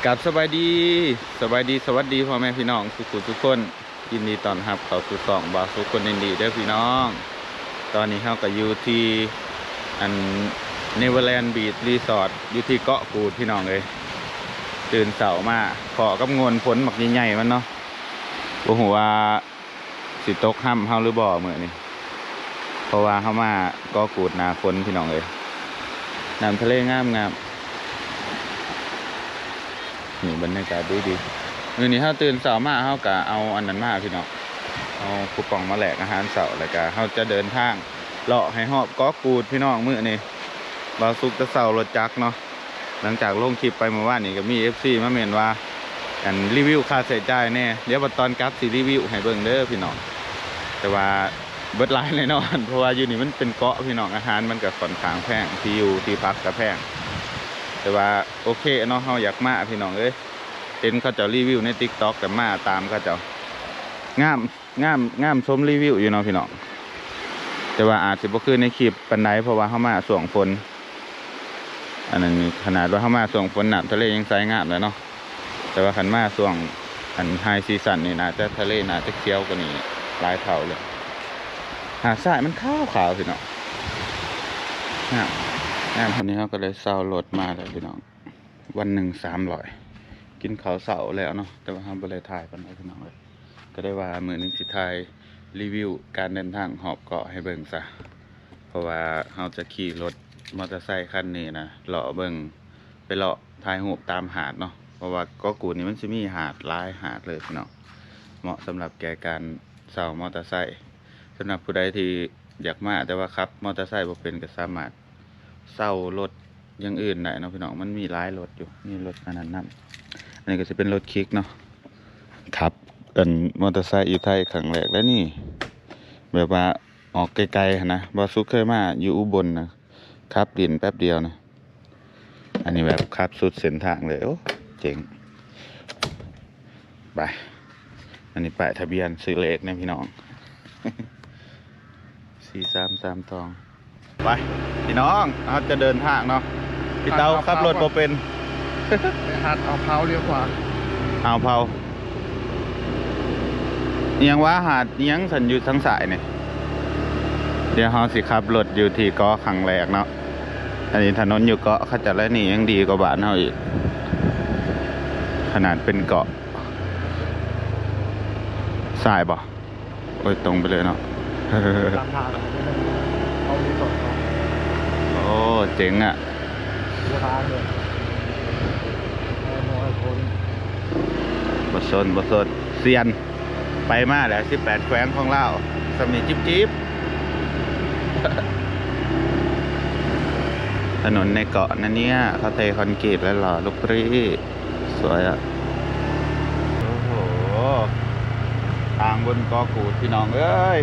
ກາບສະບາຍດີ ສະບາຍດີ ສະຫວັດດີພໍ່ແມ່ພີ່ນ້ອງທຸກຜູ້ທຸກຄົນ ຍິນດີຕ້ອນຮັບເຂົ້າສູ່ຊ່ອງບ່າວສຸກຄົນອິນດີເດີພີ່ນ້ອງ. ຕອນນີ້ເຮົາກໍຢູ່ທີ່ ອັນ Neverland Beach Resort ຢູ່ທີ່ເກາະກູດພີ່ນ້ອງເອີຍ. ຕື່ນເຊົ້າມາພໍ້ກັບໂງ່ນຝົນບັກໃຫຍ່ໆມັນເນາະ ບໍ່ຮູ້ວ່າ ຊິຕົກຮ່ຳເຮົາຫຼືບໍ່ມື້ນີ້ ເພາະວ່າເຮົາມາເກາະກູດໜ້າຝົນພີ່ນ້ອງເອີຍ. ນ້ຳທະເລງາມໆ ນີ້ບັນຍາກາດດີໆ. ມື້ນີ້ເຮົາຕື່ນເຊົ້າມາ ເຮົາກະເອົາອັນນັ້ນມາພີ່ນ້ອງ ເອົາຄູປອງມາແລກອາຫານເຊົ້າ ແລ້ວກະເຮົາຈະເດີນທາງເລາະໃຫ້ຮອບເກາະກູດພີ່ນ້ອງ. ມື້ນີ້ບ່າວສຸກຈະເຊົ່າລົດຈັກເນາະ. ຫຼັງຈາກລົງຄລິບໄປມື້ວານນີ້ ກໍມີເອັຟຊີມາເມັ້ນວ່າ ອັນ ຣີວິວຄ່າໃຊ້ຈ່າຍແດ່. ດຽວບັດຕອນກັບຊິຣີວິວໃຫ້ເບິ່ງເດີພີ່ນ້ອງ. ແຕ່ວ່າເບິດຫຼາຍແນ່ນອນ ເພາະວ່າຢູ່ນີ້ມັນເປັນເກາະພີ່ນ້ອງ ອາຫານມັນກໍຂ້ອນຂ້າງແພງ ທີ່ຢູ່ທີ່ພັກກໍແພງ. ແຕ່ວ່າໂອເຄເນາະ ເຮົາຢາກມາພີ່ນ້ອງເອີຍ ເຫັນເຂົາເຈົ້າຣີວິວໃນ TikTok ກໍມາຕາມເຂົາເຈົ້າ. ງາມ ງາມ ງາມສົມຣີວິວຢູ່ເນາະພີ່ນ້ອງ ແຕ່ວ່າອາດຊິບໍ່ຄືໃນຄລິບປານໃດ ເພາະວ່າເຮົາມາຊ່ວງຝົນ. ອັນນັ້ນຂະໜາດວ່າເຮົາມາຊ່ວງຝົນ ນ້ຳທະເລຍັງໃສງາມແຫຼະເນາະ ແຕ່ວ່າຄັນມາຊ່ວງ ອັນ High Season ນີ້ ໜ້າຈະ ທະເລໜ້າຈະຂຽວກວ່ານີ້ຫຼາຍເທົ່າເລີຍ. ຫາດຊາຍມັນຂາວໆ ພີ່ນ້ອງ ງາມ ງາມ. ວັນນີ້ເຮົາກໍໄດ້ເຊົ່າລົດມາແລ້ວພີ່ນ້ອງ. ວັນໜຶ່ງສາມຮ້ອຍ ກິນເຂົ້າເຊົ້າແລ້ວເນາະ ແຕ່ວ່າເຮົາບໍ່ໄດ້ຖ່າຍປານໃດພີ່ນ້ອງເອີຍ. ກໍໄດ້ວ່າມື້ໜຶ່ງຊິຖ່າຍຣີວິວການເດີນທາງຮອບເກາະໃຫ້ເບິ່ງຊະ ເພາະວ່າເຮົາຈະຂີ່ລົດມໍເຕີໄຊຄັນນີ້ນະ ເລາະເບິ່ງ ໄປເລາະຖ່າຍຮູບຕາມຫາດເນາະ ເພາະວ່າເກາະກູດນີ້ມັນຊິມີຫາດຫຼາຍຫາດເລີຍພີ່ນ້ອງ ເໝາະສຳລັບແກ່ການເຊົ່າມໍເຕີໄຊ. ສຳລັບຜູ້ໃດທີ່ຢາກມາ ແຕ່ວ່າຂັບມໍເຕີໄຊບໍ່ເປັນ ກໍສາມາດ ເຊົ່າລົດຢ່າງອື່ນໄດ້ເນາະພີ່ນ້ອງ ມັນມີຫຼາຍລົດຢູ່ ມີລົດອັນນັ້ນນຳ. ອັນນີ້ກໍຊິເປັນລົດຄິກເນາະ ຂັບອັນມໍເຕີໄຊຢູ່ໄທຄັ້ງແລກແລ້ວນີ້ ແບບວ່າອອກໄກໆຫັ້ນນະ. ບ່າວສຸກເຄີຍມາຢູ່ອຸບົນນະ ຂັບຫຼິ້ນແປັບດຽວນະ. ອັນນີ້ແບບຂັບສຸດເສັ້ນທາງເລີຍ ໂອ້ ເຈັງ. ໄປ ອັນນີ້ປ້າຍທະບຽນ ຊື້ເລກນະພີ່ນ້ອງ ສີ່ສາມສາມສອງ. ໄປພີ່ນ້ອງ ເຮົາຈະເດີນທາງເນາະ. ພີ່ເຕົາຂັບລົດບໍ່ເປັນ ໄປຫາດອ່າວເພົາ ລ້ຽວຂວາ ອ່າວເພົາ. ອີ່ຫຍັງວະ ຫາດອີ່ຫຍັງຊັ້ນ ຢູ່ທາງຊ້າຍນີ້? ດຽວເຮົາຊິຂັບລົດຢູ່ທີ່ເກາະຄັ້ງແລກເນາະ. ອັນນີ້ຖະໜົນຢູ່ເກາະເຂົາເຈົ້າແລະ ນີ້ຍັງດີກວ່າບ້ານເຮົາອີກ ຂະໜາດເປັນເກາະ. ຊ້າຍບໍ່? ໂອ້ຍ ຕົງໄປເລີຍເນາະ. ຕາມທາງເຂົາມີສອນເນາະ. ໂອ້ ເຈັງອະ ບໍ່ທາງເລີຍ ບໍ່ຊົນ ບໍ່ຊົນ ສ່ຽນ. ໄປມາແລ້ວ ສິບແປດແຂວງຂອງລາວ ສ່ຳນີ້ຈິບໆ. ຖະໜົນໃນເກາະນະເນຍ ເຂົາເທຄອນກຣີດແລ້ວຫຼໍ່ລູກປຣີ ສວຍອະ. ໂອ້ໂຫ ທາງບົນເກາະກູດ ພີ່ນ້ອງເອີຍ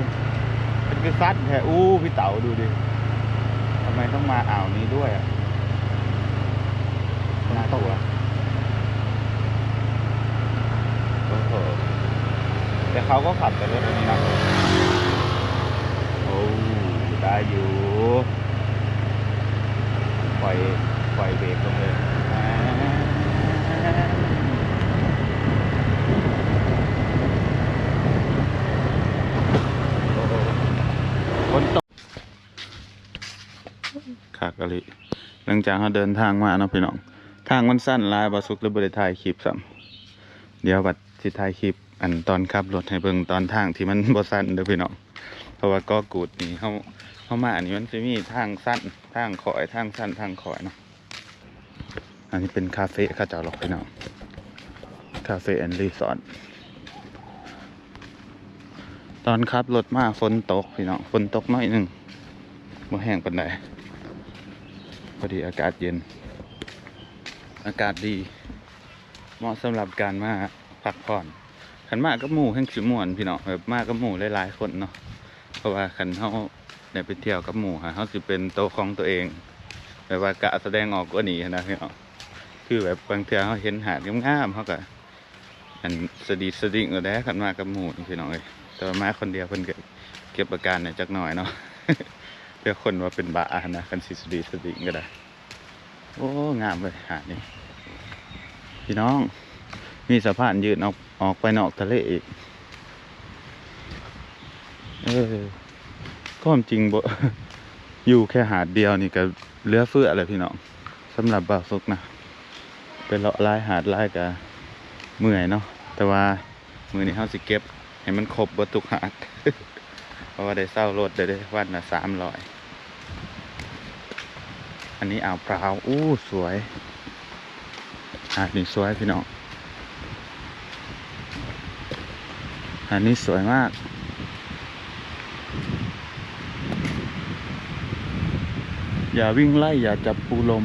ມັນຄືຊັນແທ້. ອູ້ ພີ່ເຕົາ ດູດິ ທຳໄມຕ້ອງມາອ່າວນີ້ດ້ວຍອະ? ໜ້າກົວ. ໂອ້ໂຫ ແຕ່ເຂົາກໍຂັບແຕ່ລົດອັນນີ້ນະ. ໂອ້ ໄດ້ຢູ່ ຄ່ອຍ ຄ່ອຍເບຣກລົງເລີຍ. ໂອ້ໂຫ ຝົນຕົກ. ຄັກອີ່ຫຼີ. ຫຼັງຈາກເຮົາເດີນທາງມາເນາະພີ່ນ້ອງ ທາງມັນຊັນຫຼາຍ ບ່າວສຸກເລີຍບໍ່ໄດ້ຖ່າຍຄລິບຊ້ຳ. ດຽວບັດຊິຖ່າຍຄລິບ ອັນ ຕອນຂັບລົດໃຫ້ເບິ່ງຕອນທາງທີ່ມັນບໍ່ຊັນເດີພີ່ນ້ອງ ເພາະວ່າເກາະກູດນີ້ ເຮົາ ເຮົາມານີ້ມັນຊິມີທາງຊັນ ທາງຂ້ອຍ ທາງຊັນ ທາງຂ້ອຍເນາະ. ອັນນີ້ເປັນຄາເຟເຂົາເຈົ້າຫຼອກພີ່ນ້ອງ Cafe and Resort. ຕອນຂັບລົດມາຝົນຕົກພີ່ນ້ອງ ຝົນຕົກໜ້ອຍໜຶ່ງ ບໍ່ແຮງປານໃດ ພໍດີອາກາດເຢັນ ອາກາດດີ ເໝາະສຳລັບການມາພັກຜ່ອນ. ຄັນມາກັບໝູ່ແຮ່ງຊິມ່ວນພີ່ນ້ອງ ແບບມາກັບໝູ່ຫຼາຍໆຄົນເນາະ ເພາະວ່າຄັນເຮົາໄດ້ໄປທ່ຽວກັບໝູ່ຫັ້ນ ເຮົາຊິເປັນໂຕຂອງຕົວເອງ ແບບວ່າກະສະແດງອອກກວ່ານີ້ຫັ້ນນະພີ່ນ້ອງ. ຄືແບບບາງເທື່ອເຮົາເຫັນຫາດງາມໆ ເຮົາກະ ອັນ ສະດີດສະດິ້ງໂລດແຫຼະ ຄັນມາກັບໝູ່ນີ້ພີ່ນ້ອງເອີຍ. ແຕ່ວ່າມາຄົນດຽວເພິ່ນກະເກັບອາການແດ່ຈັກໜ້ອຍເນາະ ເພື່ອຄົນວ່າເປັນບ້າຫັ້ນນະ ຄັນຊິສະດີດສະດິ້ງກໍໄດ້. ໂອ້ ງາມເວີຍຫາດນີ້. ພີ່ນ້ອງ ມີສະພານຍື່ນອອກ ອອກໄປນອກທະເລອີກ. ເອີ ຄວາມຈິງບໍ່ ຢູ່ແຄ່ຫາດດຽວນີ້ກະເຫຼືອເຟືອແລ້ວພີ່ນ້ອງ. ສຳລັບບ່າວສຸກນະ ໄປເລາະຫຼາຍຫາດຫຼາຍກະເມື່ອຍເນາະ ແຕ່ວ່າ ມື້ນີ້ເຮົາຊິເກັບໃຫ້ມັນຄົບເບິດທຸກຫາດ ເພາະວ່າໄດ້ເຊົ່າລົດເດ້ ວັນລະສາມຮ້ອຍ. ອັນນີ້ອ່າວພຣາວ ອູ້ ສວຍ ຫາດນີ້ສວຍພີ່ນ້ອງ ຫາດນີ້ສວຍມາກ. ຢ່າວິ່ງໄລ່ ຢ່າຈັບປູລົມ.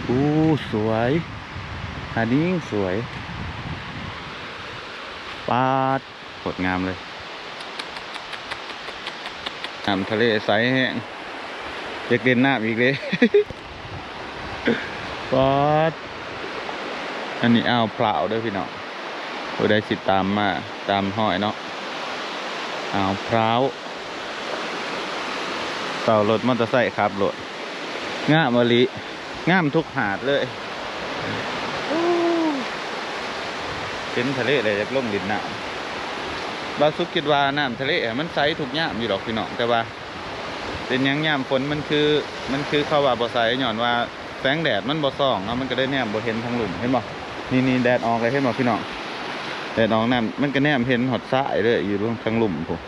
ອູ້ ສວຍ ຫາດນີ້ສວຍ ປາດ ໂຄດງາມເລີຍ. ນ້ຳທະເລໃສແຮງ ຢາກຫຼິ້ນນ້ຳອີກເດ້. ປາດ ອັນນີ້ອ່າວພຣາວເດີພີ່ນ້ອງ ຜູ້ໃດຊິຕາມມາຕາມຮອຍເນາະ ອ່າວພຣາວ. ເຊົ່າລົດມໍເຕີໄຊຂັບໂລດ ງາມອີ່ຫຼີ ງາມທຸກຫາດເລີຍ. ເຫັນທະເລແລ້ວຢາກລົງຫຼິ້ນນ້ຳ. ບ່າວສຸກຄິດວ່ານ້ຳທະເລມັນໃສທຸກຍາມຢູ່ດອກພີ່ນ້ອງ ແຕ່ວ່າ ເປັນຫຍັງຍາມຝົນມັນຄື ມັນຄືເຂົາວ່າບໍ່ໃສ ຍ້ອນວ່າແສງແດດມັນບໍ່ສ່ອງເນາະ ມັນກະເລີຍແນມບໍ່ເຫັນທາງລຸ່ມ ເຫັນບໍ່? ນີ້ໆ ແດດອອກແລ້ວ ເຫັນບໍ່ພີ່ນ້ອງ? ແດດອອກ ນ້ຳມັນກະແນມເຫັນຮອດຊາຍເລີຍ ຢູ່ທາງລຸ່ມພຸ້ນ.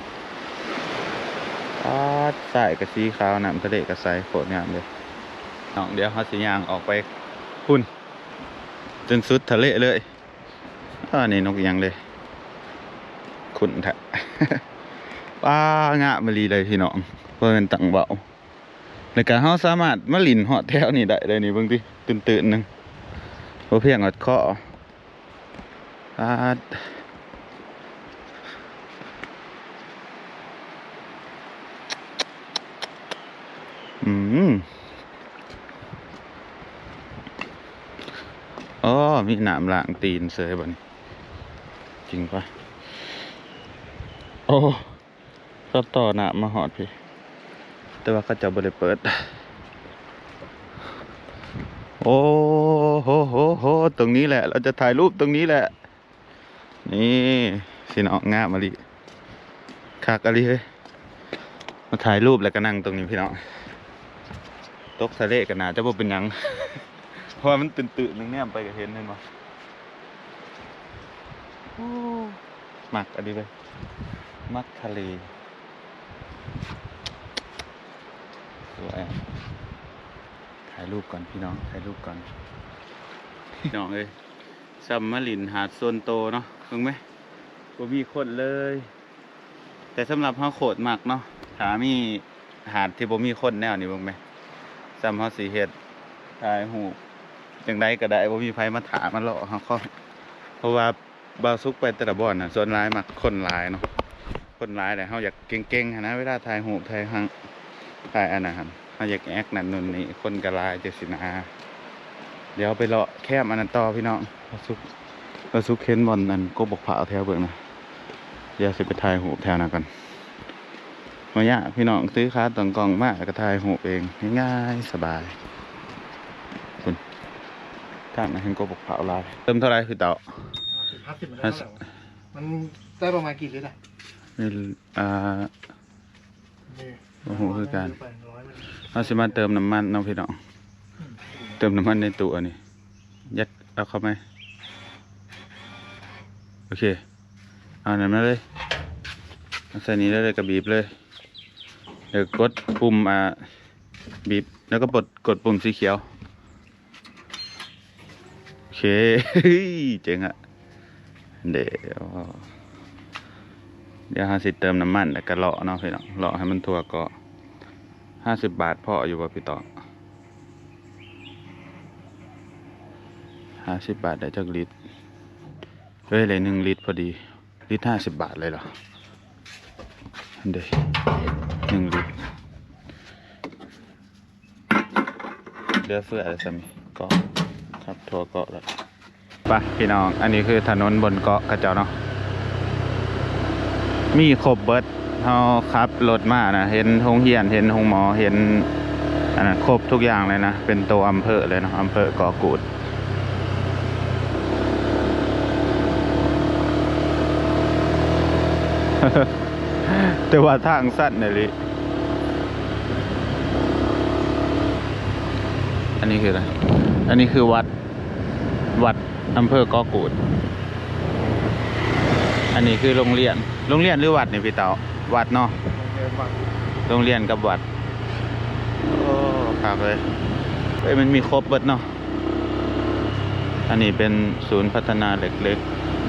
ປາດ ຊາຍກະສີຂາວ ນ້ຳທະເລກະໃສ ໂຄດງາມເລີຍ. ນ້ອງ ດຽວເຮົາຊິຍ່າງອອກໄປພຸ້ນ ຈົນສຸດທະເລເລີຍ. ອາ ນີ້ນົກຫຍັງເດ້ ຄຸ້ນແທ້. ປາ ງາມອີ່ຫຼີເດ້ພີ່ນ້ອງ ບໍ່ແມ່ນຕັ້ງເວົ້າ. ແລ້ວກະເຮົາສາມາດມາຫຼິ້ນຮອດແຖວນີ້ໄດ້ເດ້ນີ້ ເບິ່ງຕິ ຕື້ນໆ ໜຶ່ງ ບໍ່ພຽງຮອດຄໍ. ປາດ ອືມ ອໍ ມີນ້ຳລ້າງຕີນເສີຍບັດນີ້ ຈິງປະ? ໂອ້ ເຂົາຕໍ່ນ້ຳມາຮອດພີ້ ແຕ່ວ່າເຂົາເຈົ້າບໍ່ໄດ້ເປີດ. ໂອ້ໂຫໂຫໂຫ ຕົງນີ້ແຫຼະ ເຮົາຈະຖ່າຍຮູບຕົງນີ້ແຫຼະ. ນີ້ ພີ່ນ້ອງ ງາມອີ່ຫຼີ ຄັກອີ່ຫຼີເຮີ້ຍ. ມາຖ່າຍຮູບແລ້ວກະນັ່ງຕົງນີ້ພີ່ນ້ອງ ຕົກທະເລກະໜ້າຈະບໍ່ເປັນຫຍັງ ເພາະວ່າມັນຕື້ນໆ ໜຶ່ງ ແນມໄປກະເຫັນ ເຫັນບໍ່? ໂອ້ ມັກອັນນີ້ເວີຍ ມັກທະເລ ສວຍ. ຖ່າຍຮູບກ່ອນພີ່ນ້ອງ ຖ່າຍຮູບກ່ອນ ພີ່ນ້ອງເອີຍ. ຊ່ຳມາຫຼິ້ນຫາດສ່ວນໂຕເນາະ ເບິ່ງແມ ບໍ່ມີຄົນເລີຍ. ແຕ່ສຳລັບເຮົາໂຄດມັກເນາະ ຖ້າມີຫາດທີ່ບໍ່ມີຄົນແນວນີ້ ເບິ່ງແມ ຊ່ຳເຮົາຊິເຮັດ ຖ່າຍຮູບຈັ່ງໃດກະໄດ້ ບໍ່ມີໃຜມາຖ້າມາເລາະເຮົາ ເພາະວ່າບ່າວສຸກໄປແຕ່ລະບ່ອນນະ ສ່ວນຫຼາຍມັກຄົນຫຼາຍເນາະ ຄົນຫຼາຍແຫຼະ ເຮົາຢາກເກັ່ງໆ ຫັ້ນນະ ເວລາຖ່າຍຮູບ ຖ່າຍຫຍັງ ຖ່າຍອັນນັ້ນຫັ້ນ ເຮົາຢາກແອັກນັ້ນໂນ່ນນີ້ ຄົນກະຫຼາຍຈັ່ງຊີ້ນະ. ດຽວໄປເລາະແຄມອັນນັ້ນຕໍ່ພີ່ນ້ອງ ບ່າວສຸກ ບ່າວສຸກເຫັນບ່ອນອັນກົກບັກພ້າວແຖວເບິ່ງນະ ດຽວຊິໄປຖ່າຍຮູບແຖວນັ້ນກ່ອນ. ບໍ່ຍາກພີ່ນ້ອງ ຖືຂາຕັ້ງກ້ອງມາ ແລ້ວກະຖ່າຍຮູບເອງ ງ່າຍໆ ສະບາຍ. ພຸ້ນ ທາງນັ້ນເຫັນກົກບັກພ້າວຫຼາຍ. ເຕີມເທົ່າໃດຄືເກົ່າ? ຫ້າສິບ ຫ້າສິບ ມັນໄດ້ປະມານ ມັນໄດ້ປະມານກີ່ລິດອະ? ມີ ອ່າ ນີ້ ບໍ່ຮູ້ຄືກັນ ເຮົາຊິມາເຕີມນ້ຳມັນເນາະພີ່ນ້ອງ ອືມ ເຕີມນ້ຳມັນໃນຕູ້ອັນນີ້ ຍັດເອົາເຂົ້າມາ ໂອເຄ ເອົານັ້ນມາເລີຍ ເອົາໃສ່ນີ້ເລີຍ ແລ້ວກະບີບເລີຍ ແລ້ວກົດປຸ່ມ ອ່າ ບີບ ແລ້ວກະກົດ ກົດປຸ່ມສີຂຽວ. ໂອເຄ ເຈັງອະ ເດ ດຽວເຮົາຊິເຕີມນ້ຳມັນ ແລ້ວກະເລາະເນາະພີ່ນ້ອງ ເລາະໃຫ້ມັນທົ່ວເກາະ. ຫ້າສິບບາດພໍຢູ່ບໍ່ພີ່ຕອງ? ຫ້າສິບບາດໄດ້ຈັກລິດ? ເອີຍ ໄດ້ໜຶ່ງລິດພໍດີ. ລິດຫ້າສິບບາດເລີຍເນາະ ຫັ້ນເດ ໜຶ່ງລິດ ເຫຼືອເຟືອແລ້ວຊ່ຳນີ້ ເກາະ ຂັບທົ່ວເກາະແລ້ວ. ໄປພີ່ນ້ອງ ອັນນີ້ຄືຖະໜົນບົນເກາະເຂົາເຈົ້າເນາະ ມີຄົບເບິດ. ເຮົາຂັບລົດມານະ ເຫັນໂຮງຮຽນ ເຫັນໂຮງໝໍ ເຫັນ ອັນນັ້ນຄົບທຸກຢ່າງເລີຍນະ ເປັນໂຕອຳເພີເລີຍເນາະ ອຳເພີເກາະກູດ ແຕ່ວ່າທາງຊັນອີ່ຫຼີ. ອັນນີ້ຄືຫຍັງ? ອັນນີ້ຄືວັດ ວັດອຳເພີເກາະກູດ. ອັນນີ້ຄືໂຮງຮຽນ ໂຮງຮຽນ ຫຼື ວັດນີ້ພີ່ເຕົາ? ວັດເນາະ ໂຮງຮຽນກັບວັດ. ໂອ້ ຄັກເລີຍ ເອີຍ ມັນມີຄົບເບິດເນາະ. ອັນນີ້ເປັນສູນພັດທະນາເດັກເລັກ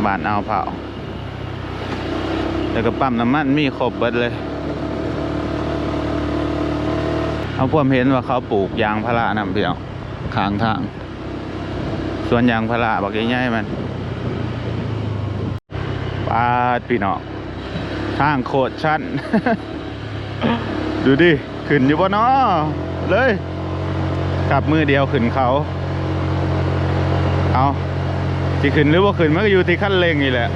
ບ້ານອ່າວພ້າວ ແລ້ວກໍປ້ຳນ້ຳມັນ ມີຄົບເບິດເລີຍ. ເຮົາພວມເຫັນວ່າເຂົາປູກຢາງພາລານຳ ພີ່ນ້ອງ ຂ້າງທາງ ສວນຢາງພາລາບັກໃຫຍ່ໆ ມັນ. ປາດ ພີ່ນ້ອງ ທາງໂຄດຊັນ ດູດິ ຂຶ້ນຢູ່ບໍ່ນໍ? ເລີຍ ກັບມືດຽວຂຶ້ນເຂົາ. ເອົາ ຊິຂຶ້ນຫຼືບໍ່ຂຶ້ນ ມັນກໍຢູ່ທີ່ຄັນເລັ່ງນີ້ແຫຼະ.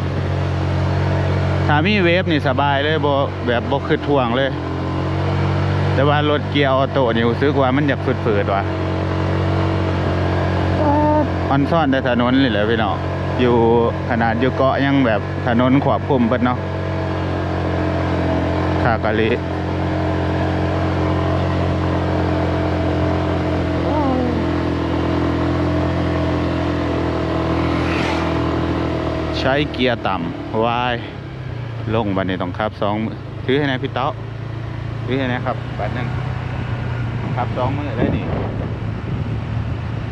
ຖ້າມີເວບນີ້ສະບາຍເລີຍ ບໍ່ ແບບບໍ່ຄຶດຫ່ວງເລີຍ. ແຕ່ວ່າລົດເກຍອໍໂຕ້ນີ້ຮູ້ສຶກວ່າມັນຢາກຝືດໆວ່າ ອອນຊອນແຕ່ຖະໜົນນີ້ແຫຼະພີ່ນ້ອງ. ຢູ່ ຂະໜາດຢູ່ເກາະຍັງແບບຖະໜົນຄວບຄຸມເບິດເນາະ. ຄັກອີ່ຫຼີ ໃຊ້ເກຍຕ່ຳ ວາຍ ລົງ ບັດນີ້ຕ້ອງຂັບສອງມື. ຖືໃຫ້ແດ່ພີ່ເຕົາ ຖືໃຫ້ແດ່ຄັບ ບາດໜຶ່ງ ຂັບສອງມືເລີຍນີ້.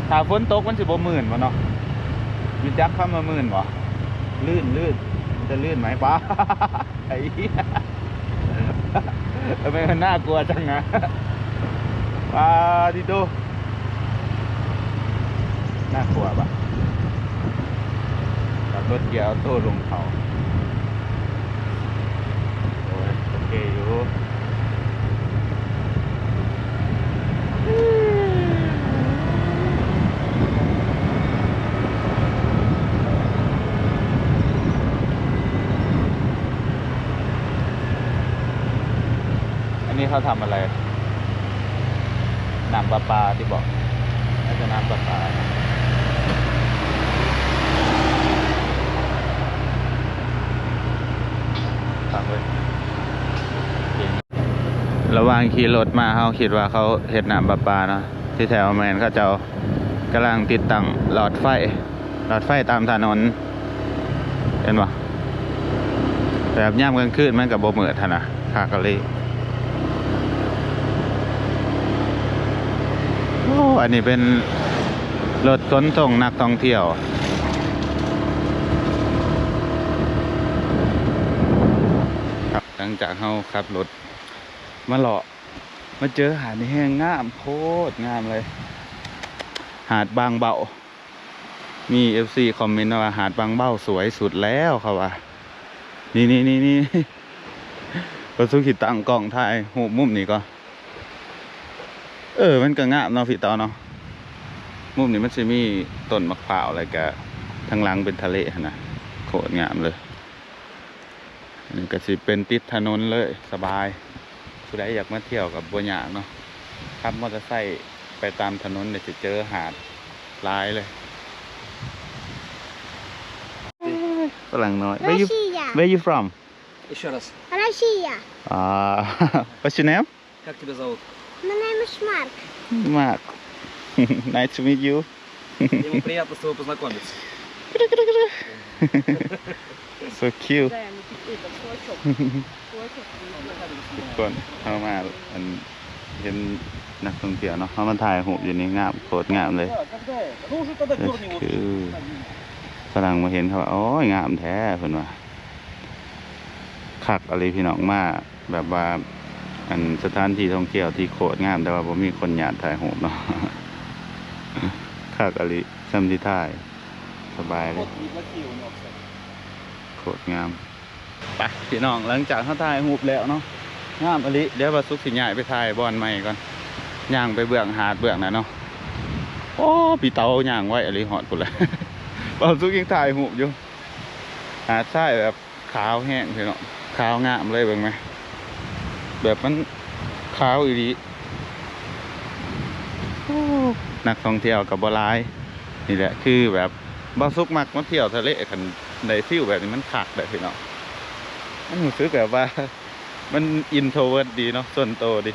ຖ້າຝົນຕົກມັນຊິບໍ່ມື່ນບໍ່ເນາະ? ຮູ້ຈັກຄຳວ່າມື່ນບໍ່? ລື່ນ ລື່ນ ມັນຈະລື່ນໄໝ? ປ້າ ໄອ້ເຫຍ ທຳໄມມັນໜ້າກົວຈັງນະ? ປາຕິໂທ ໜ້າກົວປະ? ຂັບລົດເກຍອໍໂຕ້ລົງເຂົາ. ໂອ້ຍ ໂອເຄຢູ່. ອັນນີ້ເຂົາທຳອະໄລ? ນ້ຳປະປາຕິບໍ? ໜ້າຈະນ້ຳປະປາ. ລະຫວ່າງຂີ່ລົດມາ ເຮົາຄິດວ່າເຂົາເຮັດນ້ຳປະປາເນາະ ທີ່ແທ້ບໍ່ແມ່ນ ເຂົາເຈົ້າກຳລັງຕິດຕັ້ງຫຼອດໄຟ ຫຼອດໄຟຕາມຖະໜົນ ເຫັນບໍ່? ແບບຍາມກາງຄືນມັນກໍບໍ່ມືດຫັ້ນນະ ຄັກອີ່ຫຼີ. ໂອ້ ອັນນີ້ເປັນລົດຂົນສົ່ງນັກທ່ອງທ່ຽວ. ຫຼັງຈາກເຮົາຂັບລົດມາເລາະ ມາເຈີຫາດແຫ່ງງາມ ໂຄດງາມເລີຍ ຫາດບາງເບົາ. ມີເອັຟຊີຄອມເມັນມາວ່າ ຫາດບາງເບົາສວຍສຸດແລ້ວ ເຂົາວ່າ. ນີ້ໆໆໆ ເຂົາສຸກຊິຕັ້ງກ້ອງຖ່າຍຮູບມຸມນີ້ກ່ອນ. ເອີ ມັນກໍງາມເນາະ ພີ່ເຕົາເນາະ. ມຸມນີ້ມັນຊິມີຕົ້ນໝາກພ້າວ ແລ້ວກໍທາງຫຼັງເປັນທະເລຫັ້ນນະ ໂຄດງາມເລີຍ. ອັນນີ້ກໍຊິເປັນຕິດຖະໜົນເລີຍ ສະບາຍ. ຜູ້ໃດຢາກມາທ່ຽວກໍບໍ່ຍາກເນາະ ຂັບມໍເຕີໄຊໄປຕາມຖະໜົນນີ້ ຊິເຈີຫາດຫຼາຍເລີຍ. ຝຣັ່ງນ້ອຍ. Where you, Russia. Where you from? Ещё раз. Россия. А, what's your name? Как тебя зовут? My name is Mark. Mark. Nice to meet you. Ему приятно с тобой познакомиться. So cute. ທຸກຄົນ ເຮົາມາ ອັນ ເຫັນນັກທ່ອງທ່ຽວເນາະ ເຮົາມາຖ່າຍຮູບຢູ່ນີ້ ງາມ ໂຄດງາມເລີຍ. ຄືຝຣັ່ງມາເຫັນເຂົາວ່າ ໂອ້ຍ ງາມແທ້ ເພິ່ນວ່າ. ຄັກອີ່ຫຼີພີ່ນ້ອງ ມາແບບວ່າ ອັນ ສະຖານທີ່ທ່ອງທ່ຽວທີ່ໂຄດງາມ ແຕ່ວ່າບໍ່ມີຄົນຢາກຖ່າຍຮູບເນາະ. ຄັກອີ່ຫຼີ ຊ່ຳທີ່ຖ່າຍ ສະບາຍເລີຍ ໂຄດງາມ. ໄປພີ່ນ້ອງ ຫຼັງຈາກເຮົາຖ່າຍຮູບແລ້ວເນາະ ງາມອີ່ຫຼີ. ດຽວບ່າວສຸກຊິຍ້າຍໄປຖ່າຍບ່ອນໃໝ່ກ່ອນ ຍ່າງໄປເບື້ອງຫາດເບື້ອງນັ້ນເນາະ. ໂອ້ ພີ່ເຕົາຍ່າງໄວອີ່ຫຼີ ຮອດພຸ້ນແຫຼະ. ບ່າວສຸກຍັງຖ່າຍຮູບຢູ່ ຫາດຊາຍແບບ ຂາວແຮງພີ່ນ້ອງ ຂາວງາມເລີຍ ເບິ່ງແມ ແບບມັນຂາວອີ່ຫຼີ. ໂອ້ ນັກທ່ອງທ່ຽວກໍບໍ່ຫຼາຍ. ນີ້ແຫຼະ ຄືແບບ ບ່າວສຸກມັກມາທ່ຽວທະເລ ຄັນໄດ້ຟີວແບບນີ້ມັນຄັກເດ້ພີ່ນ້ອງ. ມັນຮູ້ສຶກແບບວ່າ ມັນ introvert ດີເນາະ ສ່ວນໂຕດີ.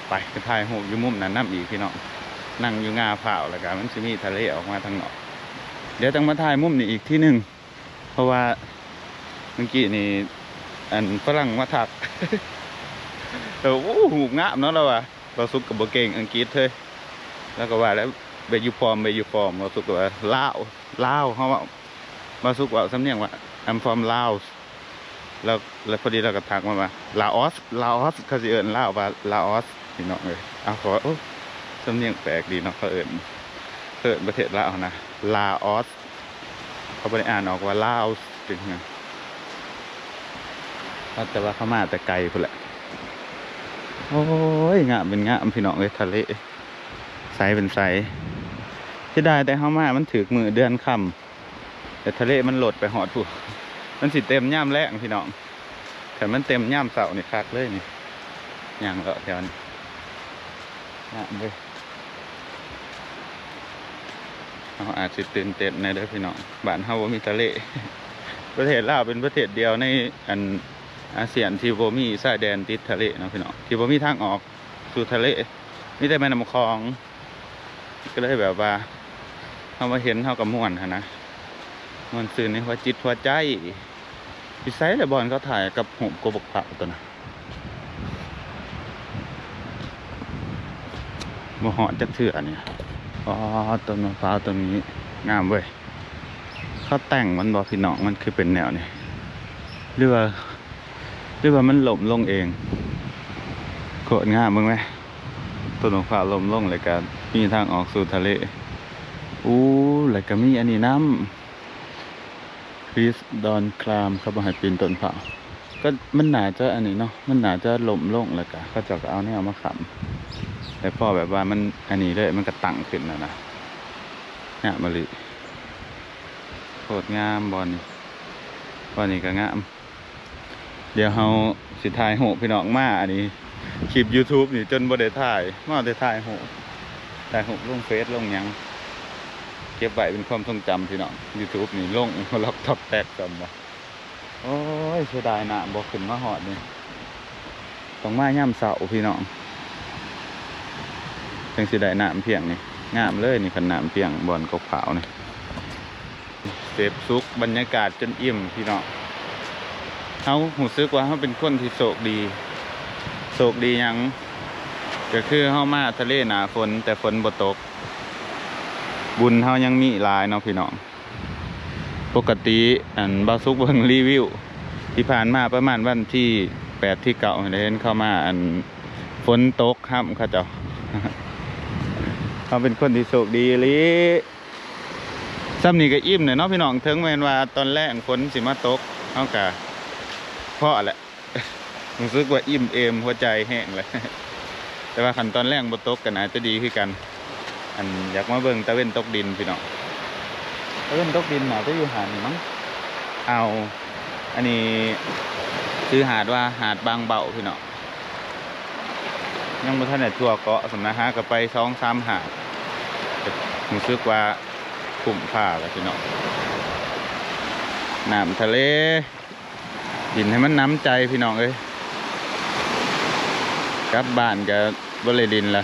ໄປ ໄປຖ່າຍຮູບຢູ່ມຸມນັ້ນນຳອີກພີ່ນ້ອງ. ນັ່ງຢູ່ງ່າພ້າວ ແລ້ວກໍມັນຊິມີທະເລອອກມາທາງນອກ. ດຽວຈັ່ງມາຖ່າຍມຸມນີ້ອີກທີໜຶ່ງ ເພາະວ່າເມື່ອກີ້ນີ້ ອັນຝຣັ່ງມາທັກ ເອີ ໂອ້ ຮູບງາມເນາະ ລາວວ່າ. ບ່າວສຸກກໍບໍ່ເກັ່ງອັງກິດເຮີ້ຍ. ລາວກໍວ່າແລ້ວ Where you from? Where you from? ບ່າວສຸກກໍວ່າ ລາວ ລາວ. ເຮົາເວົ້າ ບ່າວສຸກເວົ້າສຳນຽງວ່າ I'm from Laos. ແລ້ວ ແລ້ວພໍດີລາວກໍທັກມາວ່າ ລາອອສ ລາອອສ. ເຂົາຊິເອີ້ນລາວວ່າລາອອສ ພີ່ນ້ອງເອີຍ. ເອົາ ເຂົາວ່າ ໂອ້ ສຳນຽງແປກດີເນາະ ເຂົາເອີ້ນ ເອີ້ນປະເທດລາວຫັ້ນນະ ລາອອສ. ເຂົາບໍ່ໄດ້ອ່ານອອກວ່າລາວ ຈັ່ງຊີ້ນະ. ແຕ່ວ່າເຂົາມາແຕ່ໄກພຸ້ນແຫຼະ. ໂອ້ຍ ງາມເປັນງາມ ພີ່ນ້ອງເອີຍ ທະເລ ໃສເປັນໃສ. ເສຍດາຍແຕ່ເຮົາມາມັນຖືກມື້ເດືອນຄ່ຳ ແຕ່ທະເລມັນລົດໄປຮອດພຸ້ນ. ມັນຊິເຕັມຍາມແລງພີ່ນ້ອງ. ຄັນມັນເຕັມຍາມເຊົ້ານີ້ຄັກເລີຍນີ້. ຍ່າງເລາະແຖວນີ້ ງາມເວີຍ. ເຮົາອາດຊິຕື່ນເຕັ້ນແດ່ເດີພີ່ນ້ອງ ບ້ານເຮົາບໍ່ມີທະເລ. ປະເທດລາວເປັນປະເທດດຽວໃນ ອັນ ອາຊຽນທີ່ບໍ່ມີຊາຍແດນຕິດທະເລເນາະພີ່ນ້ອງ ທີ່ບໍ່ມີທາງອອກສູ່ທະເລ ມີແຕ່ແມ່ນ້ຳຂອງ. ກໍເລີຍແບບວ່າ ເຮົາມາເຫັນເຮົາກໍມ່ວນຫັ້ນນະ ມ່ວນຊື່ນໃນຫົວຈິດຫົວໃຈ. ຢູ່ໃສລະບ່ອນເຂົາຖ່າຍກັບຮູບກົກບັກພ້າວຕົວນັ້ນ? ບໍ່ຮອດຈັກເທື່ອນີ້. ອໍ ຕົ້ນມະພ້າວຕົ້ນນີ້ງາມເວີຍ. ເຂົາແຕ່ງມັນບໍ່ພີ່ນ້ອງ? ມັນຄືເປັນແນວນີ້ ຫຼືວ່າ ຫຼືວ່າມັນລົ້ມລົງເອງ? ໂຄດງາມ ເບິ່ງແມ ຕົ້ນມະພ້າວລົ້ມລົງ ແລ້ວກະມີທາງອອກສູ່ທະເລ. ອູ້ ແລ້ວກະມີອັນນີ້ນຳ Please don't climb ເຂົາບໍ່ໃຫ້ປີນຕົ້ນພ້າວ. ກໍມັນໜ້າຈະອັນນີ້ເນາະ ມັນໜ້າຈະລົ້ມລົງ ແລ້ວກະເຂົາເຈົ້າກໍເອົາແນວມາຄ້ຳ ແລ້ວພໍແບບວ່າມັນອັນນີ້ເລີຍ ມັນກໍຕັ້ງຂຶ້ນແລ້ວນະ. ງາມອີ່ຫຼີ ໂຄດງາມບ່ອນນີ້ ບ່ອນນີ້ກໍງາມ. ດຽວເຮົາຊິຖ່າຍຮູບພີ່ນ້ອງມາ ອັນນີ້ ຄລິບ YouTube ນີ້ຈົນບໍ່ໄດ້ຖ່າຍ ມາແຕ່ຖ່າຍຮູບ ຖ່າຍຮູບລົງເຟສລົງຫຍັງ ເກັບໄວ້ເປັນຄວາມຊົງຈຳພີ່ນ້ອງ. YouTube ນີ້ລົງ Vlog ຕອກແຕກຊ້ຳວ່າ. ໂອ້ຍ ເສຍດາຍນ້ຳບໍ່ຂຶ້ນມາຮອດນີ້ ຕ້ອງມາຍາມເຊົ້າພີ່ນ້ອງ ຈັ່ງຊິໄດ້ນ້ຳພຽງນີ້. ງາມເລີຍນີ້ ຄັນນ້ຳພຽງບ່ອນກົກພ້າວນີ້. ເສບສຸກບັນຍາກາດຈົນອີ່ມພີ່ນ້ອງ. ເຮົາຮູ້ສຶກວ່າເຮົາເປັນຄົນທີ່ໂຊກດີ. ໂຊກດີຫຍັງ? ກໍຄືເຮົາມາທະເລໜ້າຝົນ ແຕ່ຝົນບໍ່ຕົກ. ບຸນເຮົາຍັງມີຫຼາຍເນາະພີ່ນ້ອງ. ປົກກະຕິ ອັນ ບ່າວສຸກເບິ່ງຣີວິວທີ່ຜ່ານມາ ປະມານວັນທີແປດ ທີເກົ້າ ເຫັນເຂົາມາ ອັນ ຝົນຕົກຫ້ຳເຂົາເຈົ້າ. ເຮົາເປັນຄົນທີ່ໂຊກດີອີ່ຫຼີ. ຊ່ຳນີ້ກໍອີ່ມແລ້ວເນາະພີ່ນ້ອງ. ເຖິງແມ່ນວ່າຕອນແລງຝົນຊິມາຕົກ ເຮົາກໍພໍແຫຼະ. ຮູ້ສຶກວ່າອີ່ມເອມຫົວໃຈແຮງເລີຍ. ແຕ່ວ່າຄັນຕອນແລງບໍ່ຕົກກໍໜ້າຈະດີຄືກັນ. ອັນ ຢາກມາເບິ່ງຕາເວັນຕົກດິນພີ່ນ້ອງ. ຕາເວັນຕົກດິນໜ້າຈະຢູ່ຫາດນີ້ມັ້ງ. ອ່າວ ອັນນີ້ຊື່ຫາດວ່າຫາດບາງເບົາພີ່ນ້ອງ. ຍັງບໍ່ທັນໄດ້ທົ່ວເກາະສ່ຳນະ ຫາກໍໄປສອງສາມຫາດ ກໍຮູ້ສຶກວ່າຄຸ້ມຄ່າແລ້ວພີ່ນ້ອງ. ນ້ຳທະເລ ຫຼິ້ນໃຫ້ມັນໜຳໃຈພີ່ນ້ອງເອີຍ. ກັບບ້ານກໍບໍ່ໄດ້ຫຼິ້ນລະ.